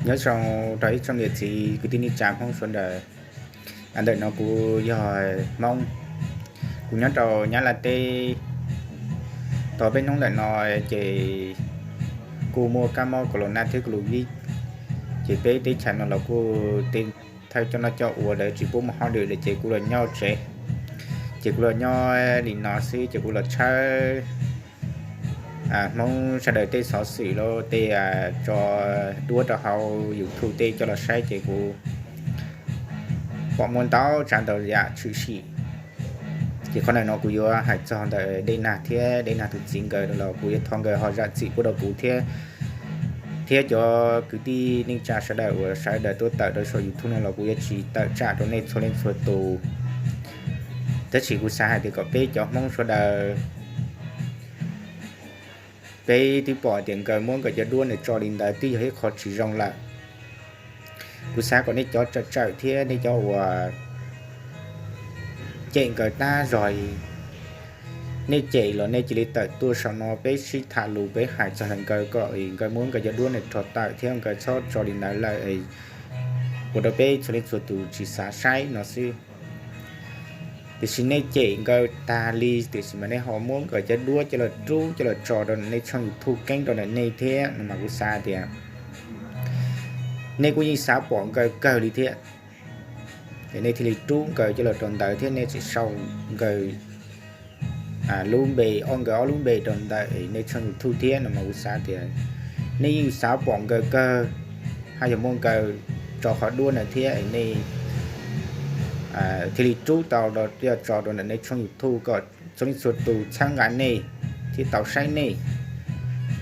Nyob zoo rau ib tsoom niam txiv kwv tij neej tsa Hmoob sawv daws. Ntawm no kuv yog Hmoob, kuv nyob rau Nyab Laj teb. Tau peb hnub ntawm no ces kuj muaj kab mob corona thiab covid, ces peb teb chaws no los kuj tej thawj coj noj coj ua lawv tsis pub mus hauj lwm lawm ces kuv los nyob tsev. Ces kuv los nyob li no xwb ces kuv los tshawb Hmoob sawv daws tej xov xwm los tej tso duab rau hauv YouTube tej coj los saib ces kuv pom muaj ntau tsav ntau yam tshwm sim. Ces qhov ntawm no kuv yuav hais txog ntawm Dej Nag thiab Dej Nag tus txiv nkawd los kuv yuav thov nkawd ho zam txim pub rau kuv thiab, thiab cov kwv tij neej tsa sawv daws uas sawv daws tuaj tawm rau saum YouTube no los kuv yuav tsis tawm tsam rau nej txhua leej txhua tus. Tab sis kuv xav hais tias kom peb cov Hmoob sawv daws, peb twb pom tias nkawd muab nkawd cov duab ntawd tso li ntawd twb yog ib qho tsis zoo lawm. Kuv xav kom nej cov tsawm tsawm thiab nej cov uas cem nkawd tag zog, nej cem los nej cia li tawm tuaj saum no peb sib tham lus peb hais txog ntawm nkawd kom nkawd muab nkawd cov duab ntawd rho tawm thiab nkawd txhob tso li ntawd lawm, ua rau peb txhua leej txhua tus tsis xav saib no xwb. Tiam sis nej cem nkawd tag li tiam sis mas nej ho muab nkawd cov duab coj los rub coj los tso rau nej tshooj YouTube keeb rau ntawm nej thiab no mas kuv xav tias nej kuj yeej xav pom nkawd kawg li thiab. Es nej thiaj li rub nkawd coj los rau ntawd thiab nej tseem sau nkawd lub npe, ob nkawd ob lub npe rau ntawm nej tshooj YouTube thiab no mas kuv xav tias nej yeej xav pom nkawd kawg, haj yog muab nkawd tso qhov duab ntawd thiab es nej thiaj li rub tau coj tso rau ntawm nej tshooj YouTube kom txhua leej txhua tus txhawb nqa nej thiab tau saib nej.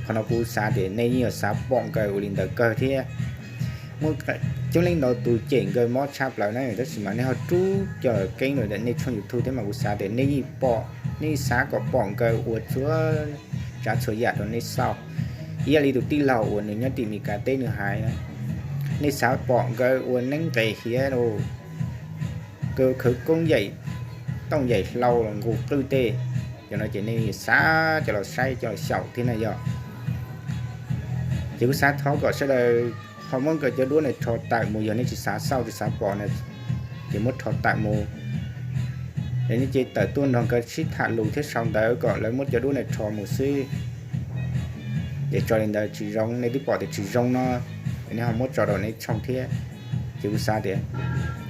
Qhov no kuv xav tias nej yeej yuav xav pom nkawd ua li ntawd kawg thiab. Muaj coob leej ntau tus cem nkawd mob tshaj plaws na tab sis mas nej ho rub coj keeb rau ntawm nej tshooj YouTube thiab mas kuv xav tias nej yeej pom, nej yeej xav kom pom nkawd ua txhua tsav txhua yam rau nej xauj. Ib yam li tus tij laug uas nws nyob tim Meskas teb nws hais, nej xav pom nkawd ua neeb nqes hiav, nkawd khawv koob yaim tooj yaim hlau los nqus qwj tej, cov no ces nej xav coj los saib coj los xyaum thiab na yog. Ces kuv xav thov kom sawv daws ho muab nkawd cov duab ntawd rho tawm mus, yog nej tsis xav xauj tsis xav pom na, ces muab rho tawm mus. Es nej ces tawm tuaj nrog nkawd sib tham lus thiab sau ntawv kom lawv muab cov duab ntawd rho mus xwb. Ces tso li ntawd tsis zoo, nej twb pom tias tsis zoo no, es nej ho muab tso rau nej tshooj thiab. Ces kuv xav tias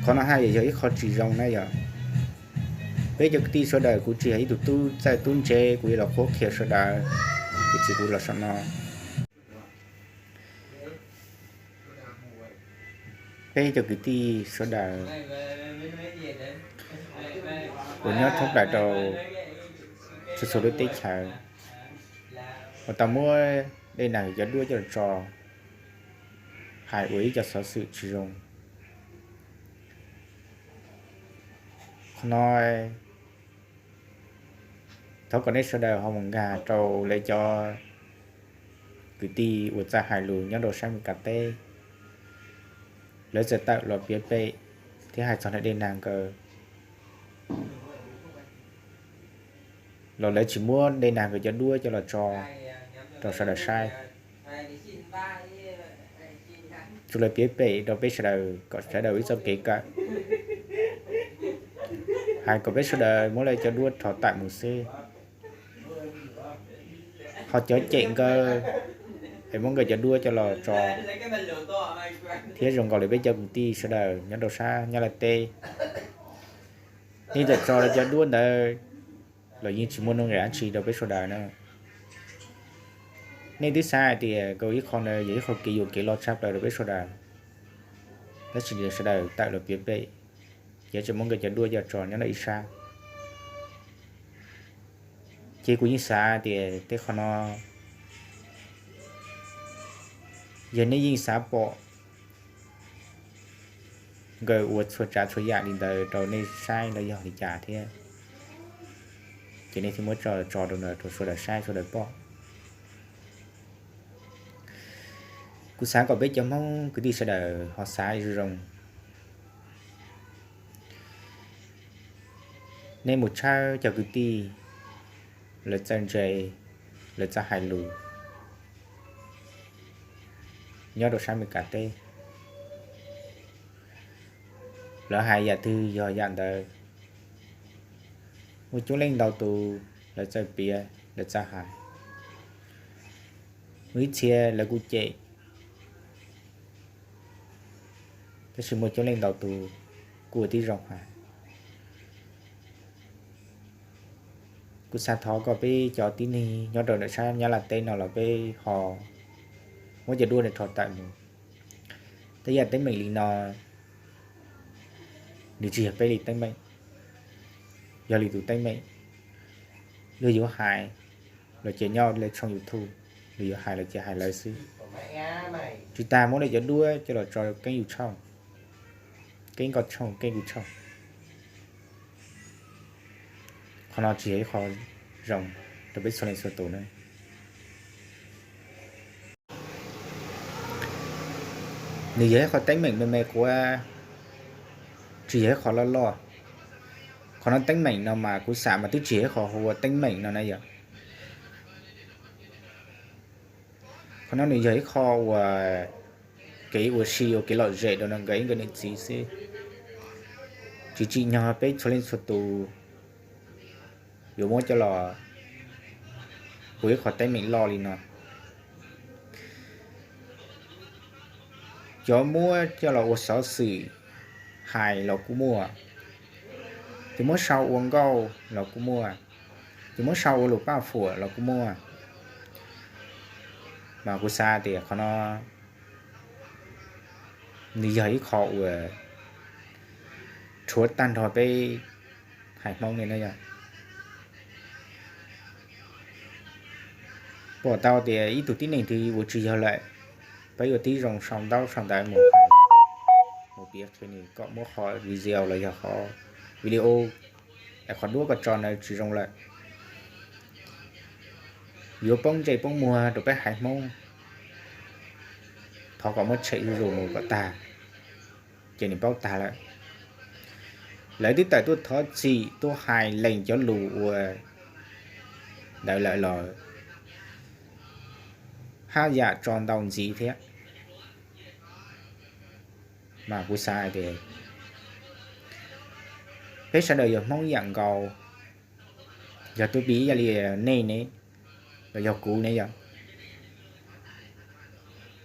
qhov no haj yam yog ib qho tsis zoo na yog. Peb cov kwv tij sawv daws, kuv tsis yog ib tug tub txawj tub ntse kuv yuav los qhuab qhia sawv daws, tiam sis kuv los saum no peb cov kwv tij sawv daws uas nyob thoob plaws rau txhua txhua lub teb chaws uas tau muab Dej Nag cov duab coj los tso, hais ua ib co xov xwm tsis zoo. Qhov no thov kom nej sawv daws ho mus nkag rau lawv cov kwv tij uas txawj hais lus nyob rau sab Meskas teb, lawv txawm tawm los piav pem thiab hais txog ntawm Dej Nag nkawd los lawv tsis muab Dej Nag nkawd cov duab coj los tso rau sawv daws saib. Tsuas lawv piav pem rau peb sawv daws kom sawv daws ua ib txoj kev kawm, hais kom peb sawv daws muab lawv cov duab rho tawm mus xwb. Ho cov cem nkawd es muab nkawd cov duab coj los tso thiab zoo nkaus li peb cov kwv tij sawv daws nyob rau sab Nyab Laj teb, nej txawm tso lawv cov duab ntawd los yeej tsis muaj nuj nqis dab tsi rau peb sawv daws na. Nej twb xav hais tias nkawd ib qho ntawd yog ib qho kev yuam kev loj tshaj plaws rau peb sawv daws, tab sis sawv daws tawm los piav pem, ces tseem muab nkawd cov duab coj tso nyob rau ib sab. Ces kuv yeej xav tias tej qho no yog nej yeej xav pom nkawd ua txhua tsav txhua yam li ntawd rau nej saib los yog li cas thiab, ces nej thiaj muab tso rau ntawd rau sawv daws saib sawv daws pom. Kuv xav kom peb cov Hmoob kwv tij sawv daws ho xav zoo zoo. Nej mus tshawb cov kwv tij, lawv txawj ntse, lawv txawj hais lus, nyob rau sab Amelikas teb. Lawv hais yam twg yog yam ntawd. Muaj coob leej ntau tus lawv txawj piav, lawv txawj hais, muaj ib txhia lawv kuj cem, tab sis muaj coob leej ntau tus kuj ua tib zoo hais. Kuv xav thov kom peb cov tib neeg nyob rau ntawm sab Nyab Laj teb no los peb ho muab cov duab no rho tawm mus. Tej yam teeb meem li no, nws tsis yog peb li teeb meem, yog lwm tus teeb meem. Luag yuav hais los ces nyob lawv tshooj YouTube, luag yuav hais los ces hais lawv xwb. Tsis tas muab lawv cov duab coj los tso keeb yus tshooj, keeb koj tshooj, keeb kuv tshooj. Qhov no tsis yog ib qho zoo rau peb txhua leej txhua tus na. Nws yog ib qho teeb meem me me quav, tsis yog ib qho loj loj. Qhov no teeb meem no mas kuv xav mas twb tsis yog ib qho hu ua teeb meem no na yom. Qhov no nws yog ib qho uas kev ua si ua kev lom zem rau nkawd ib nkawd niam txiv xwb, tsis tsim nyog peb txhua leej txhua tus yuav muab coj los ua ib qho teeb meem loj li no. Cov muab coj los ua xov xwm hais los kuj muaj, cov muab sau ua nkauj los kuj muaj, cov muab sau ua lus paj fuam los kuj muaj. Mas kuv xav tias qhov no nws yog ib qho uas rhuav tag nrho peb haiv Hmoob li no yog. Pom tau tias ib tug tib neeg twg ua tsis yog lawm, peb yuav tib zoo sau ntaub sau ntawv mus hais, mus piav qhia nws kom muab qhov video los yog qhov video es qhov duab koj tso ntawd tsis zoo lawm. Yuav poob ntsej poob muag rau peb haiv Hmoob, thov kom muab tshem zuj zus mus kom tag, ces nws paub tag lawm. Lawv twb tawm tuaj thov txim tuaj hais lees cov lus uas ntawd lawm los haj yam tso ntau ntxiv thiab. Mas kuv xav hais tias peb sawv daws yog Hmoob yam nkaus, yog tub pi ib yam li nej ne, los yog kuv ne yom,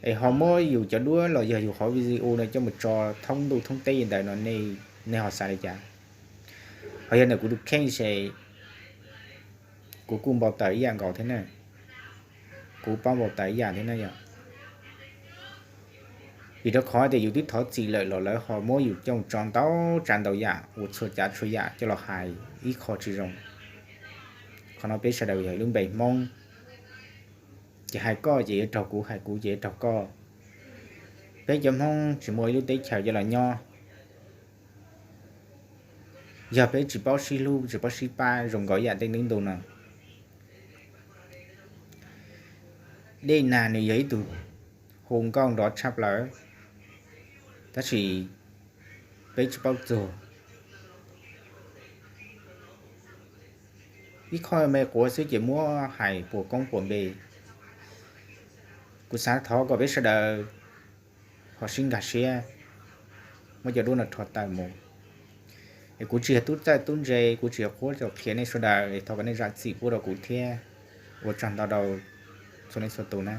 es ho muab yus cov duab los yog yus qhov video no coj mus tso thoob ntuj thoob teb ntawd no, nej ho xav li cas? Ho yog ntawm kuv tus kheej ces kuv kuj npau taws ib yam nkaus thiab na, kuv paub npau taws ib yam thiab na yom. Vim rau qhov tias yus twb thov txim lawm los lawv ho muab yus coj tso ntau tsav ntau yam, ua txhua tsav txhua yam coj los hais ib qho tsis zoo. Qhov no peb sawv daws yog ib lub npe Hmoob, ces hais koj ces yuav raug kuv, hais kuv ces yuav raug koj. Peb cov Hmoob tsis muaj ib lub teb chaws coj los nyob. Yog peb tsis paub sib hlub tsis paub sib pab zoo nkaus ib yam tej ntu no. Dej nag nws yog ib tug hu nkauj nrov tshaj plaws, tab sis peb tsis paub txuag. Ib qho me quav xwb ces muab hais puas koob puas npe. Kuv xav thov kom peb sawv daws ho sib nkag siab, muab cov duab no rho tawm mus. Es kuv tsis yog tub txawj tub ntse, kuv tsis yog qhuab los qhia nej sawv daws, es thov kom nej zam txim pub rau kuv thiab. Ua tsaug ntau rau txhua leej txhua tus na.